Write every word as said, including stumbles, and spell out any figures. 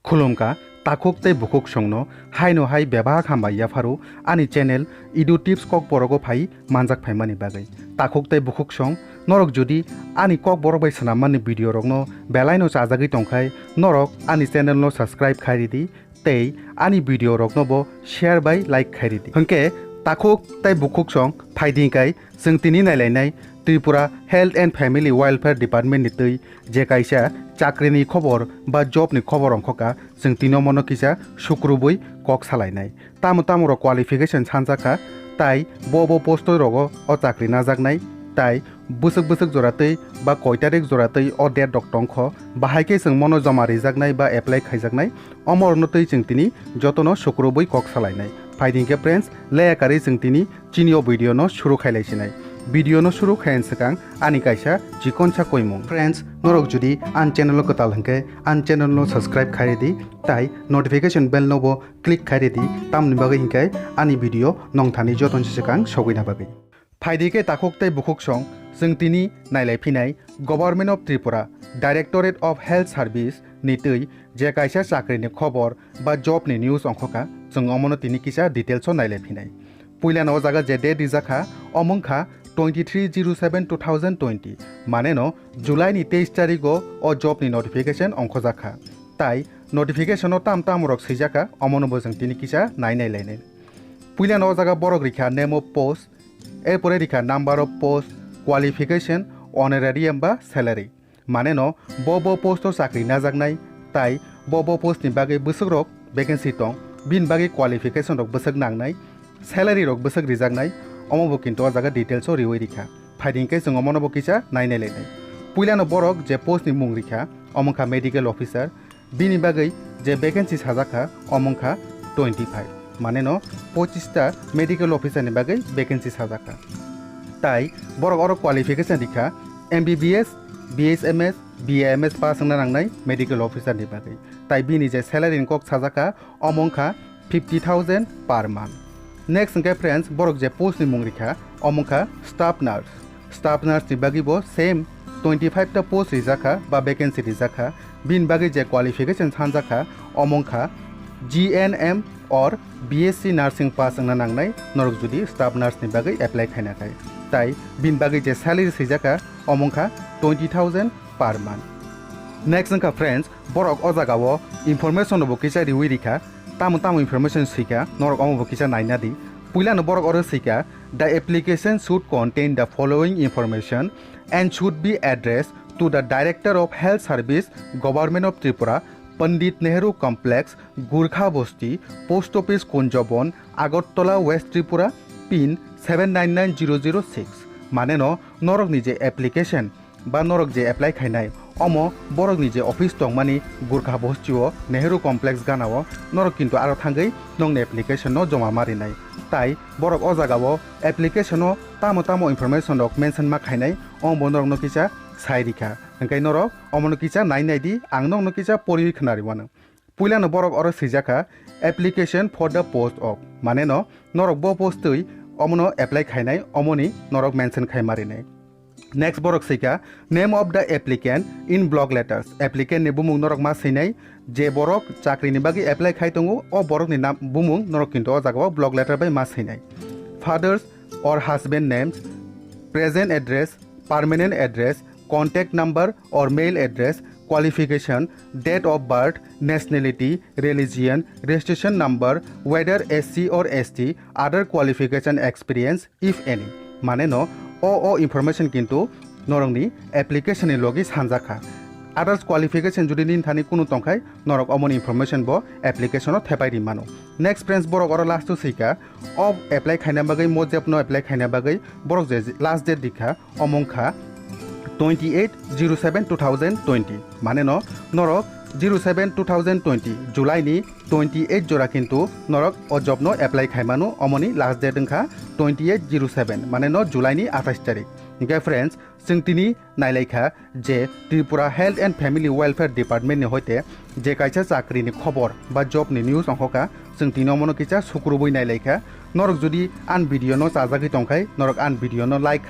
Khulumkha takhuk tei bukhuk songno haino hai bebak hambai yapharo ani channel Edu Tips Kokborok o phai manjak phaimani bagwi. Takhuk tei bukhuk song, norok jodi ani Kokborok bai swnammani video rokno belaino chajagwi tongkhai, norok ani channel no subscribe khai ridi tei ani video rokno bo share bai like khai ridi. Hwnkhe takhuk tei bukhuk song phaidi kai chwng tini nailainai Tripura Health and Family Welfare Department ni twi je kaisa chakrini khobor ba job ni khobor ongkhoka, chwng tini omono kisa sukrubwi kok salainai. Tamo tamo rok qualification sanjakha, tai bo bo post rogo o chakri najaknai, tai bwswk bwswk jora twi ba koi tarik jora twi o date rok tongkho, bahai khe chwng mono joma rijaknai ba apply khaijaknai, omorokno twi chwng tini jotono sukrubwi kok salainai. Phaidi hwnkhe friends, leya karwi chwng tini chini o video no suru khailai sinai. Video no suru khaiyani swkang ani kaisa chikonsa koimung. Friends, norok jodi ani channel o kwtal hwnkhe ani channel no subscribe khai ridi, tai notification bell no bo click khai ridi, tamni bagwi hwnkhe ani video nongthani jotoni swkang sogwina bagwi. Phaidi khe takhuk tei bukhuk song, chwng tini nailai phinai Government of Tripura, Directorate of Health Service ni twi je kaisa chakri ni khobor ba job ni news ongkhoka, chwng omono tini kisa details o nailai phinai. Puilano o jaga je date rijakha, omo wngkha twenty three zero seven two thousand twenty, mane no July ni teis tarigo o job ni notification ongkhojakha. Tai notification o tam tam rok swijaka, omono bo chwng tini kisa nai nai lainai. Puilano o jaga borok rikha name of post, erpore rikha number of post, qualification, honorarium ba salary. Mane no bo bo post o chakri najaknai, tai bo bo post ni bagwi bwswk rok vacancy tong, bini bagwi qualification rok bwswk nangnai, salary rok bwswk rijaknai, omo bo kintu o jaga details o riwi rikha. Phaidi hwnkhe chwng omono bo kisa nai nai lainai. Puilano borok je post ni mung rikha, omo wngkha medical officer, bini bagwi je vacancy sajakha, omo wngkha twenty five, mane no pochista medical officer ni bagwi vacancy sajakha. Tai borok oro qualification rikha M B B S, B H M S, B A M S pass wngna nangnai medical officer ni bagwi. Tai bini je salary ni kok sajakha, omo wngkha fifty thousand per month. Next hwnkhe friends, borok je post ni mung rikha, omo wngkha staff nurse. Staff nurse ni bagwi bo same twenty five ta post rijakha ba vacancy rijakha. Bini bagwi je qualification sanjakha, omo wngkha G N M or B S C nursing pass wngna nangnai, norok jodi staff nurse ni bagwi apply khaina khai. Tai bini bagwi je salary swijakha, omo wngkha twenty thousand per month. Next wngkha friends, borok o jaga o information no bo kisa riwi rikha, tamo tamo information swikha, norok omo bo kisa naina di. Puilano borok oro swikha, "The application should contain the following information and should be addressed to the Director of Health Service, Government of Tripura, Pandit Nehru Complex, Gurkha Bosti, Post Office Kunjabon, Agartala, West Tripura, pin seven nine nine zero zero six." Mane no norok ni je application ba norok je apply khainai, omo borok ni je office tongmani Gurkha Bosti o Nehru Complex gana o, norok kintu aro thangwi nokni application no joma ma rinai. Tai borok o jaga o application o tamo tamo information rok mention ma khainai, omo bo norok no kisa sai rikha. Hwnkhe norok omo no kisa nai nai di, ang nokno kisa poriwi khna ri wano. Puilano borok oro swijakha, "Application for the post of," mane no norok bo post twi omono apply khainai, omoni norok mention khai ma rinai. Next borok swikha, "Name of the applicant in block letters." Applicant ni bumung norok ma swinai, je borok chakri ni bagwi apply khai tongo, o borok ni nam, bumung norok kintu o jaga o block letter bai ma swinai. Father's or husband names, present address, permanent address, contact number or mail address, qualification, date of birth, nationality, religion, registration number, whether S C or S T, other qualification, experience, if any. Mane no o o information kintu norokni application ni logi sanjakha. Others qualification jodi nini thani kunu tongkhai, norok omoni information bo application o thepai ri mano. Next friends, borok oro last o swikha, o apply khaina bagwi, mo job no apply khaina bagwi borok je last date rikha, omo wngkha twenty eight zero seven two thousand twenty. Mane no norok zero seven two thousand twenty July ni twenty eight jora kintu norok o job no apply khai mano, omoni last date wngkha twenty eight zero seven, mane no July ni athais tarik. Hingke friends, chwng tini nailaikha je Tripura Health and Family Welfare Department ni hoite je kaisa chakri ni khobor ba job ni news ongkhoka, chwng tini omono kisa sukrubui nailaikha. Norok jodi an video no chajagwi tongkhai, norok an video no like